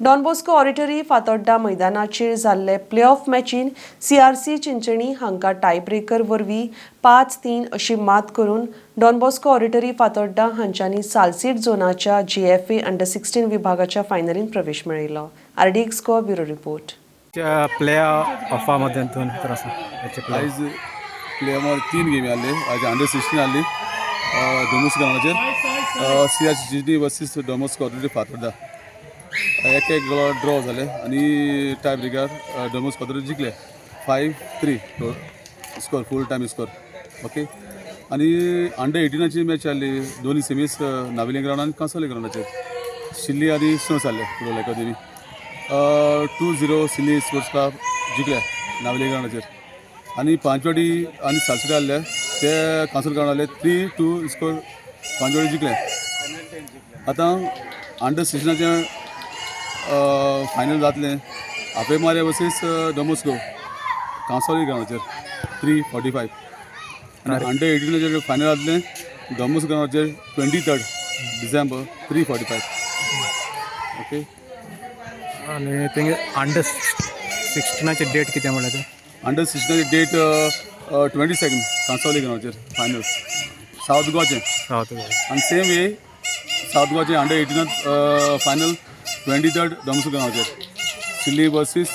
Don Bosco Oratory Fatorda मैदानाचेर जाल्ले play off मॅचीन सीआरसी चिंचणी हांकां टायब्रेकर वरवीं 5-3 अशी मात करून डॉन बॉस्को ऑडिटरी फातोड्डा हांच्यांनी सालसीट झोनाच्या जीएफए अंडर 16 विभागाच्या फायनलीन प्रवेश मेळयलो. RDX Goa, bureau report. Play ऑफा मध्यंतून तर आसा हेचे प्ले. आयज प्लेयर तीन गेमी आहले. आयज अंडर 16 आहली डोमोस ग्रावंडाचेर, सी आर चिंचणी वर्सीस डोमोस ऑडिटरी फातोर्डा. एक एक ड्रॉ जाले आनी टाय ब्रेकार डोमोस ऑडिटरी जिखले 5-3 score, full time score. Okay, आनी अंडर 18ची मॅच आहली दोनी सेमीस, नावेली ग्रावंड आनी कांसावली ग्रावंडाचेर. शिल्ली आनी स्नोस आहले फुटबॉल अकादमी. 2-0 सिल्ली स्पोर्ट्स क्लब जिखले नावेली ग्रावंडाचेर. आनी पांचवाडी आनी सालसेट आहले ते कांसोल ग्रावंड आहले, 3-2 स्कोर, पांचवाडी जिखले. आतां अंडर 16चें फायनल जातलें, आपेमारे वर्सीस डोमोस्को, कांसावली ग्रावंडाचेर, 3:45. आनी अंडर 18चेर फायनल जातलें डोमोस ग्रावंडाचेर, 23 December, 3:45. Okay. आनी तेंगे अंडर 16ची डेट कितें म्हणल्यार तें? अंडर 16ची डेट 22, कांसावली ग्रावंडाचेर फायनल, सावथ गोवाचें. सावथ गोवा. आनी सेम वे सावथ गोवाचें अंडर 18 फायनल 23 डोमसो ग्रावंडाचेर, सिल्ली वर्सीस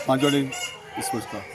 पांचवाडी स्पोर्ट्स क्लब.